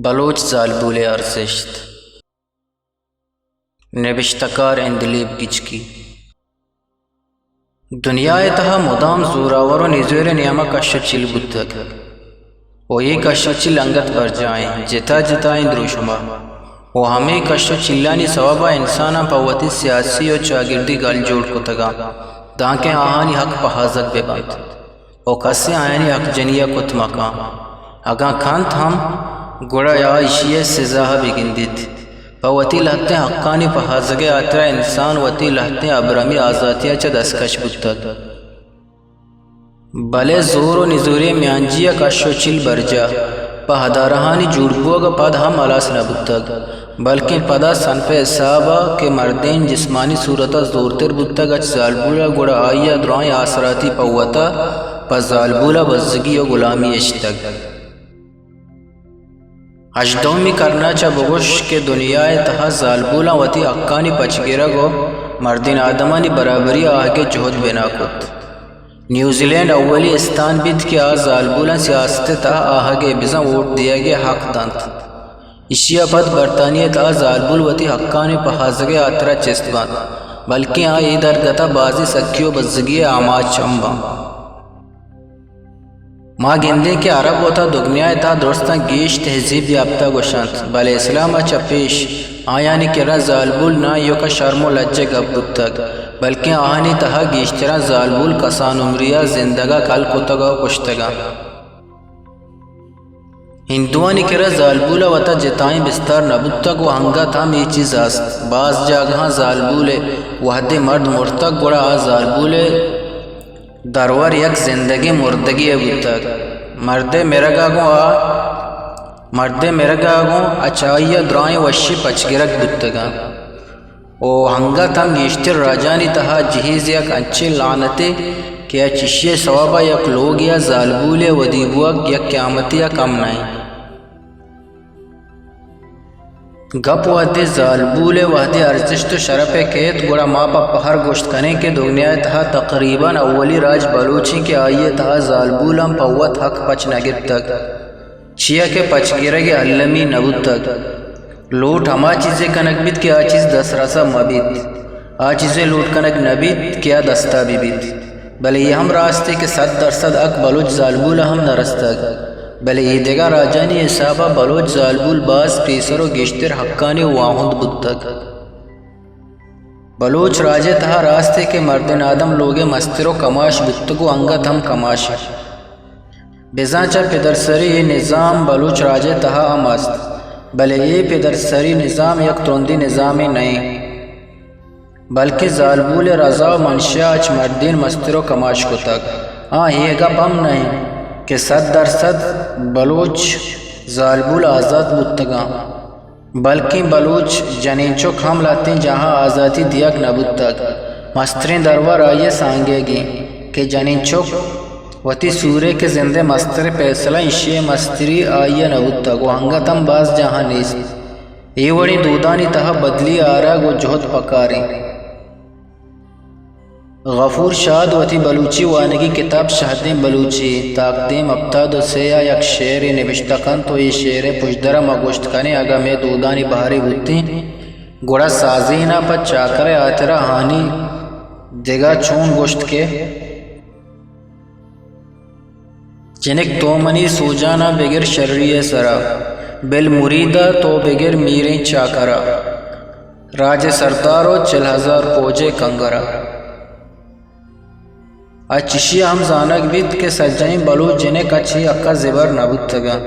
بلوچ زالبول ءِ ارزشت۔ نبشتہ کار عندلیب گچکی۔ دنیا ءِ تہا مدام زوراور ءُ نزور ءِ نیام ءَ کش ءُ چل بوتگ ءُ اے کش ءُ چل انگت برجاہ اِنت، جتا جتائیں دروشم ءَ، ءُ ہمے کش ءُ چلانی سوب ءَ انساناں پہ وتی سیاسی ءُ چاگردی گل جوڑ کتگ اَنت، دانکہ آہانی حق پہازگ بہ بنت۔ ءُ کسے آیانی حق جنی ءَ کت مہ کن۔ اگاں کنت ہم، گڑا آ ایشی ءِ سزا ءَ بہ گندیت۔ پہ وتی لہتیں حقانی پہازگ ءِ ہاترا انسان وتی لہتیں ابرمی آزاتی ءَ چہ دستکش بوتگ۔ بلے زور ءُ نزوری ءِ میانجی ءَ کش ءُ چل برجاہ پہ ادارہانی جوڑ بوگ ءَ پد ہم ہلاس نہ بوتگ۔ بلکیں پدا صنف ءِ حساب ءَ کہ مردین جسمانی صورت ءَ زورتر بوتگ اچ زالبول ءَ، گڑا آئی ءَ درائیں آسراتی پہ وت ءَ پہ زالبول ءَ بزگی ءُ گلامی اشتگ۔ ہژدہمی کرن ءَ چہ بگوش کہ دنیا ءِ تہا زالبولاں وتی حقانی پچگرگ ءُ مردین آدمانی برابری ءَ آہگ ءِ جہد بنا کت۔ نیوزی لینڈ اولی استان بیت کہ آ زالبولاں سیاست ءِ تہا آہگ ءِ بزاں ووٹ دیگ ءِ حق دنت۔ ایشی ءَ پد برطانیہ ءِ تہا زالبول وتی حقانی پہازگ ءِ ہاترا چست بنت، بلکیں آ اے درگت ءَ بازیں سکی ءُ بزگی ءِ آماچ ہم بنت۔ ما گندیں کہ عرب وتا دگنیا ءِ تہا درستاں گیش تہذیب یافتہ گوشنت، بلے اسلام ءَ چہ پیش آیانی کرا زالبول نہ ایوک ءَ شرم ءُ لج ءِ گپ بوتگ، بلکیں آہانی تہا گیشتراں زالبول کسان عمری ءَ زندگ ءَ کل کتگ ءُ کشتگ اَنت۔ ہندوانی کرا زالبول ءَ وتا جتائیں بستار نہ بوتگ ءُ انگت ہم اے چیز است۔ باز جاگہاں زالبول ءِ وہدے مرد مرتگ، گڑا آ زالبول ءِ درور یک زندگیں مردگے ءَ بوتگ۔ مرد ءِ مرگ ءَ گوں آ، مرد ءِ مرگ ءَ گوں اچ آئی ءَ درائیں وشی پچگرگ بوتگ اَنت۔ ءُ انگت ہم گیشتر راجانی تہا جہیز یک انچیں لعنتے کہ اچ ایشی ءِ سوب ءَ یک لوگے ءَ زالبولے ءِ ودی بوگ یک قیامتے ءَ کم نہ اِنت۔ گپ وہدے زالبول ءِ وہدے ارزشت ءُ شرپ ءَ کیت، گڑا ما پہ پہر گوشت کنیں کہ دگنیا ءِ تہا تقریباً اولی راج بلوچ اِنت کہ آئی ءِ تہا زالبول ہم پہ وت حق پچ نہ گپتگ، چیا کہ پچ گرگ ءِ المی نہ بوتگ۔ لوٹ ہما چیزے کنگ بیت کہ آ چیز دسترس ءَ مہ بیت، آ چیزے لوٹ کنگ نہ بیت کہ آ دست ءَ بہ بیت۔ بلے اے ہم راستے کہ صد درصد حق بلوچ زالبول ءَ ہم نہ رستگ، بلے اے دگہ راجانی حساب ءَ بلوچ زالبول باز پیسر ءُ گیشتر حقانی واہند بوتگ۔ بلوچ راج ءِ تہا راستے کہ مردین آدم لوگ ءِ مستر ءُ کماش بوتگ ءُ انگت ہم کماش اِنت۔ بزاں چہ پدرسری اے نظام بلوچ راج ءِ تہا ہم است، بلے اے پدرسری نظام یک ترندی نظامے نہ اِنت، بلکیں زالبول ءِ رضا ءُ منشا ءَ اچ مردین مستر ءُ کماش کتگ۔ آں، اے گپ ہم نہ اِنت کہ صد درصد بلوچ زالبول آزات بوتگ اَنت۔ بلکیں بلوچ جنین چک ہم لہتیں جاہاں آزاتی دیگ نہ بوتگ۔ مستریں درور آئی ءِ سانگیگ اِنت کہ جنین چک وتی سورے کہ زند ءِ مستریں پیسلہ ایشی ءِ مستری آئی ءَ نہ بوتگ ءُ انگت ہم باز جاہاں نیست۔ اے وڑیں دودانی تہا بدلی آرگ ءُ جہد پکار اِنت۔ غفور شاد وتی بلوچی وانگی کتاب شہدیں بلوچی، تاکدیم ہپتاد ءُ سے ءَ یک شعرے نبشتہ کنت ءُ اے شعر ءِ پژدر ءَ ما گوشت کنیں، اگاں مئے دودانی بہرے بوتیں، گڑا سازین ءَ پہ چاکر ءِ ہاترا ہانی دگہ چون گوشت کہ جنک تو منی سوجاناں بگر شری ءِ سرا، بل مریدا تو بگر میریں چاکرا، راج ءِ سردار ءُ چل ہزار پوج ءِ کنگرا۔ ءُ چشی ءَ ہم زانگ بیت کہ سجہیں بلوچ جنک اچ اے حق ءَ زبر نہ بوتگ اَنت۔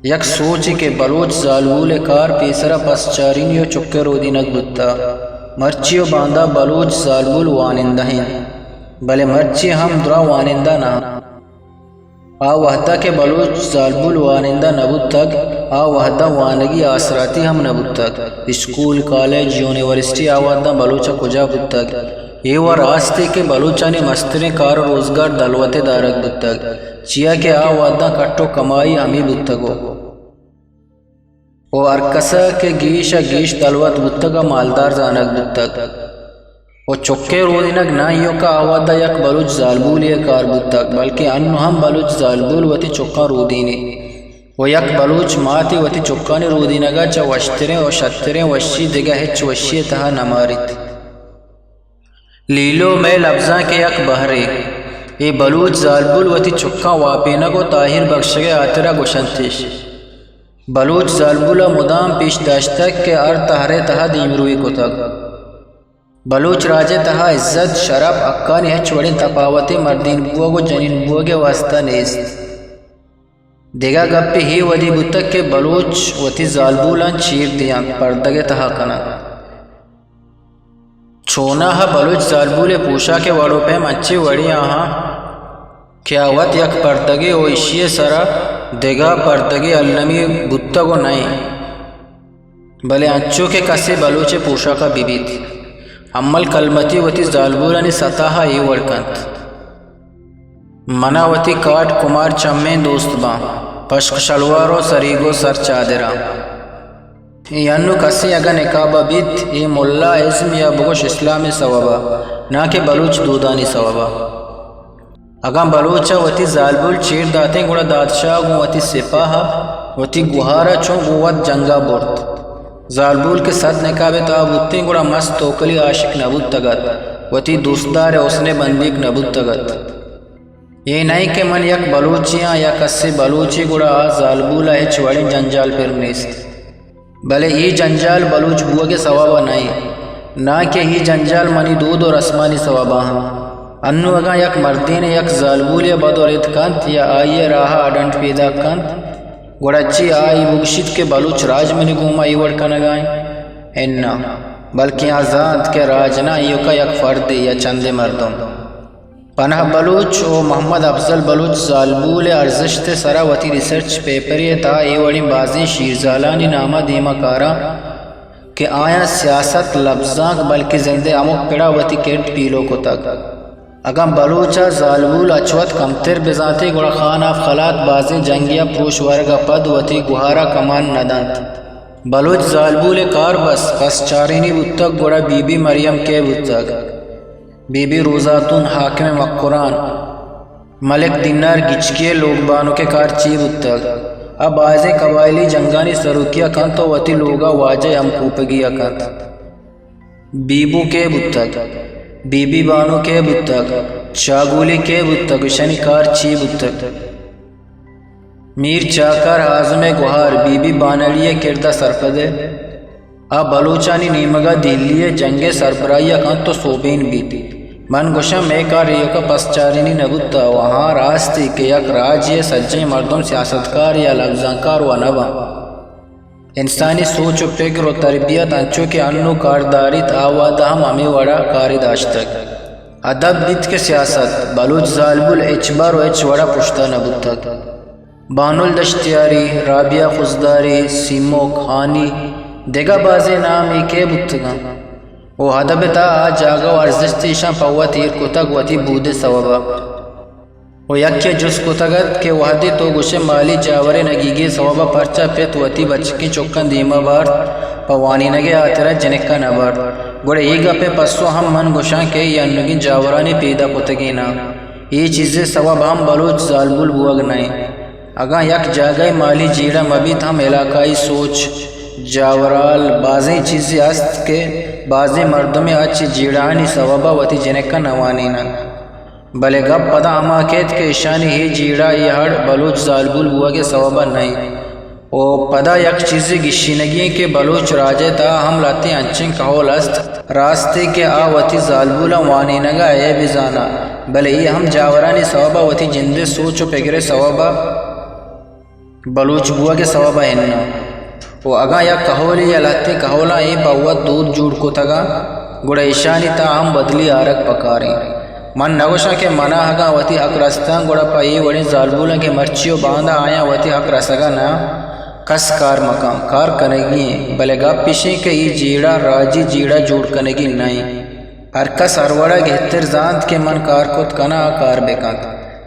یک سوچے کہ بلوچ زالبول ءِ کار پیسر ءَ پسچارینی ءُ چک ءِ رودینگ بوتگ۔ مرچی ءُ باندا بلوچ زالبول وانندہ اِنت، بلے مرچی ہم دراہ وانندہ نہ اَنت۔ آ وہدا کہ بلوچ زالبول وانندہ نہ بوتگ، آ وہدا وانگی آسراتی ہم نہ بوتگ۔ اسکول، کالج، یونیورسٹی آ وہدا بلوچ ءَ کجا بوتگ؟ اے و راستے کہ بلوچانی مستریں کار ءُ روزگار دلوتے دارگ بوتگ، چیا کہ آ وہداں کٹ ءُ کمائی ہمے بوتگ ءُ، ءُ ہرکس ءَ کہ گیش ءَ گیش دلوت بوتگ ءُ مالدار زانگ بوتگ۔ ءُ چک ءِ رودینگ نہ ایوک ءَ آ وہدا یک بلوچ زالبولے ءِ کار بوتگ، بلکیں انوں ہم بلوچ زالبول وتی چکاں رودینی۔ و یک بلوچ ماتے وتی چکانی رودینگا چہ وشتریں و شتریں وشی دگہ ہچ وشی تہا نماریت۔ لیلو مئے لبزانک ء یک بہرے۔ اے بلوچ زالبول وتی چکاں واپینگ و تاہیر بخشگ ء ہاترا گوشنتش۔ بلوچ زالبول ء مدام پیش داشتگ کہ ہر تہرے تہا دیمروی کتگ۔ بلوچ راج ء تہا عزت، شرپ، حقانی ہچ وڑیں تپاوتے مردین بوگ و جنین بوگ ء واسطہ نیست۔ دگہ گپے اے ودی بوتگ کہ بلوچ وتی زالبولاں چیر دیاں، پردگ ء تہا کناں۔ چوناہا بلوچ زالبول ء پوشاک ء وڑ و پیم انچیں وڑے آہاں کہ آ وت یک پردگے و ایشی ء سرا دگہ پردگے المی بوتگ و نئیں۔ بلے انچو کہ کسے بلوچ ء پوشاکا بہ بیت، حمل کلمتی وتی زالبولانی ستا ء اے وڑ کنت۔ منا وتی کاٹ کمار چمیں دوست باں، پشک شلوار و سریگ و سر چادراں۔ اے انو کسے اگاں نکاح بہ بیت، اے ملا ازم یا بگوش اسلام ء سوبا، ناں کہ بلوچ دودانی سوبا۔ اگاں بلوچ ء وتی زالبول چیر داتیں، گڑا دادشاہ گوں وتی سپاہ ء وتی گہار ء چون گوں وت جنگ ء برت۔ زالبول کہ سد نکاب ء تہا بوتیں، گڑا مست توکلی عاشق نہ بوتگ ات، وتی دوستدار ء حسن ء بندیگ نہ بوتگ ات۔ اے نئیں کہ من یک بلوچے آں یا کسے بلوچے، گڑا آ زالبول ء ہچ وڑیں جنجال پر نیست۔ بلے اے جنجال بلوچ بوگ ء سوب ء نہ انت، ناں کہ اے جنجال منی دود و رسمانی سوب ء انت۔ انوں اگاں یک مردینے یک زالبولے ء بد و رد کنت یا آئی ء راہ ء اڈنڈ پیداک کنت، گڑا چے آ اے بگوشیت کہ بلوچ راج منی گوما اے وڑ کنگ ء انت؟ اناں، بلکیں آ زانت کہ راج نہ، ایوکا یک فردے یا چندے مردم۔ پناہ بلوچ و محمد افضل بلوچ زالبول ء ارزشت ء سرا وتی ریسرچ پیپرے ء تہا اے وڑیں بازیں شیرزالانی نام ء دیما کاراں کہ آیاں سیاست، لبزانک بلکیں زند ء ہمک پڑا وتی کرد پیلو کتگ۔ اگاں بلوچ ء زالبول اچ وت کمتر بزانتے، گڑا خان آف خلات بازیں جنگے ء پروش ورگ ء پد وتی گہار ء کمان نہ دنت۔ بلوچ زالبول ء کار بس پس چارینی بوتگ، گڑا بی بی مریم کئے بوتگ؟ بی بی روزاتون حاکم مکران، ملک دینار گچکی ء لوگ بانک ء کار چی بوتگ؟ آ بازیں قبائلی جنگانی سروکی ء کنت و وتی لوگ ء واجہ ء ہمکوپگی ء کنت۔ بیبو کئے بوتگ؟ بی بی بانو کئے بوتگ؟ چاگولی کئے بوتگ؟ اشانی کار چی بوتگ؟ میر چاکر ہازم ء گہار بی بی بانڑی ء کرد ء سرپد ء آ بلوچانی نیمگ ء دہلی ء جنگ ء سربراہی ء کنت و سوبین بیت۔ من گوشاں مئے کار ایوک ء پسچارینی نہ بوت ء ہاں راستی کہ یک راجے ء سجہیں مردم سیاستکار یا لبزانکار وَ نہ باں۔ انسانی سوچ و پگر و تربیت انچو کہ انوں کار داریت آ وہد ء ہم ہمے وڑ ء کارے داشتگ۔ ادب بیت کہ سیاست، بلوچ زالبول ہچبر و ہچ وڑ ء پشت ء نہ بوتگ۔ بانل دشتیاری، رابعہ خضداری، سیمک، ہانی، دگہ بازیں نام اے کئے بوتگ انت؟ و ادب ء تہا آ جاگہ و ارزشت ایشاں پہ وت ایر کتگ وتی بود ء سوب ء۔ و یکے ء جست کتگ ات کہ وہدے تو گوشئے مالی جاور ء نگیگی ء سوب ء پرچا پت وتی بچکیں چکاں دیما بارت، پہ وانینگ ء ہاترا جنکاں نہ بارت، گڑا اے گپ ء پسو ہم من گوشاں کہ اے انوگیں جاورانی پیدا کتگیں ناں۔ اے چیزے سوب ہم بلوچ زالبول بوگ نہ انت۔ اگاں یک جاگہے مالی جیڑہ مہ بیت ہم علاقائی سوچ، جاورال، بازیں چیزے است کہ بازیں مردمے آ چہ جیڑہانی سوب ء وتی جنکاں نہ وانین انت۔ بلے گپ پدا ہما کیت کہ اشانی اے جیڑہ، اے ہڑ بلوچ زالبول بوگ ء سوب ء نہ انت۔ و پدا یک چیزے گیشینگی انت کہ بلوچ راج ء تہا ہم لہتیں انچیں کہول است، راستے کہ آ وتی زالبولاں وانینگ ء عیبے زاناں، بلے اے ہم جاورانی سوب ء وتی جند ء سوچ و پگر ء سوب ء بلوچ بوگ ء سوب ء اناں۔ و اگاں یک کہولے یا لہتیں کہولاں اے پہ وت دود جوڑ کتگاں، گڑا ایشانی تہا ہم بدلی آرگ پکاریں۔ من نہ گوشاں کہ منا اگاں وتی حق رستاں، گڑا پہ اے وڑیں زالبولاں کہ مرچی و باندا آیاں وتی حق رسگا نہ، کس کار مکن، کار کنگی ایں، بلے گپ ایشیں کہ اے جیڑہ راجی جیڑہ جوڑ کنگی نہ ایں۔ ہر کس ہر وڑا گہتر زانت کہ من کار کت کناں، آ کار بکنت،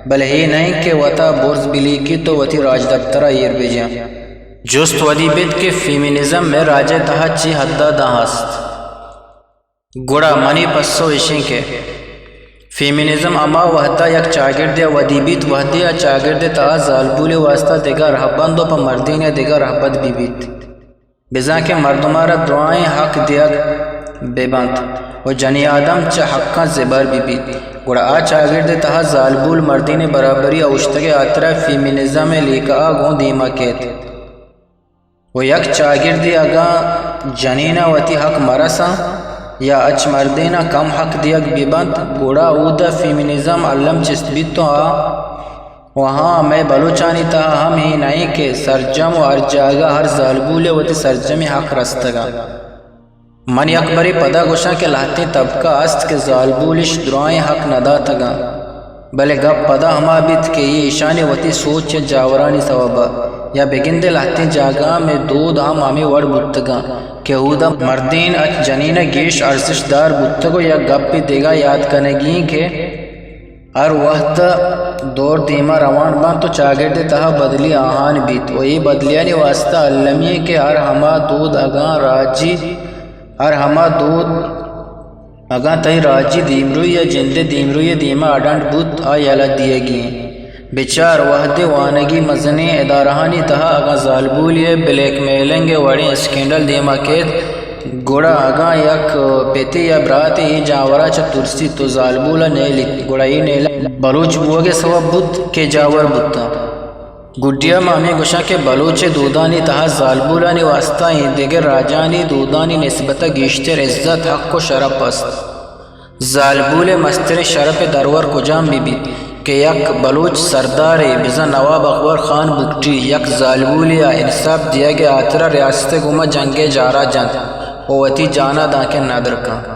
بلے اے نہ انت کہ وتا برز بلیکیت و وتی راجدپترا ایر بجنت۔ جست ودی بیت کہ فیمینزم مئے راج ء تہا چی حدا داں ہست؟ گڑا منی پسو ایشیں کہ فیمینزم ہما وہدا یک چاگردے ء ودی بیت، وہدے آ چاگرد ء تہا زالبولے واستا دگہ رہبند و پہ مردینے دگہ رہبند بہ بیت۔ بزاں کہ مردمارا درائیں حق دیگ بہ بنت و جنی آدم چہ حقاں زبہر بہ بیت، گڑا آ چاگرد ء تہا زالبول مردین برابری ء اوشتگ ء ہاترا فیمینزم ء لیکہ ء گوں دیما کیت۔ و یک چاگردے اگاں جنین ء وتی حق مرساں یا اچ مردین ء کم حق دیگ بہ بنت، گڑا اود ء فیمینزم الم چست بیت و آ و ہاں، مئے بلوچانی تہا ہم اے نہ ایں کہ سرجم و ہر جاگہ ہر زالبولے وتی سرجمیں حق رستگاں۔ من یک برے پدا گوشاں کہ لہتیں طبقہ است کہ زالبولش درائیں حق نداتگاں، بلے گپ پدا ہما بیت کہ اے ایشانی وتی سوچ یا جاورانی سوبا، یا بگندے لہتیں جاگہاں مئے دود ہم ہمے وڑ بوتگاں کہ اودا مردین اچ جنین ء گیش ارزشت دار بوتگ و یک گپے دگہ یات کنگی ایں کہ ہر وہد ء دور دیما روان بنت و چاگرد ء تہا بدلی آہان بیت و اے بدلیانی واستا المی انت کہ ہر ہما دود اگاں راجی، ہر ہما دود اگاں تئی راجی دیمروئی یا جند ء دیمروئی ء دیما اڈنڈ بوت، آ یلہ دیگی انت۔ بچار، وہدے وانگی مزنیں ادارہانی تہا اگاں زالبولی ء بلیک میلنگ ء وڑیں اسکینڈل دیما کیت، گڑا اگاں یک پتے یا براتے اے جاورا چہ ترسیت تو زالبول ء نیلیت، گڑا اے نیلہ بلوچ بوگ ء سوب بوت کہ جاور بوتاں۔ گڈیا ما ہمے گوشاں کہ بلوچ ء دودانی تہا زالبولانی واستا ایں دگہ راجانی دودانی نسبت ء گیشتر عزت، حق و شرپ است۔ زالبول ء مستریں شرپ ء درور کجام بہ بیت کہ یک بلوچ سردارے، بزاں نواب اکبر خان بگٹی، یک زالبولے ء انصاف دیگ ء ہاترا ریاست ء گوما جنگ ء جارا جنت و وتی جان ء دانکہ ندر کنت۔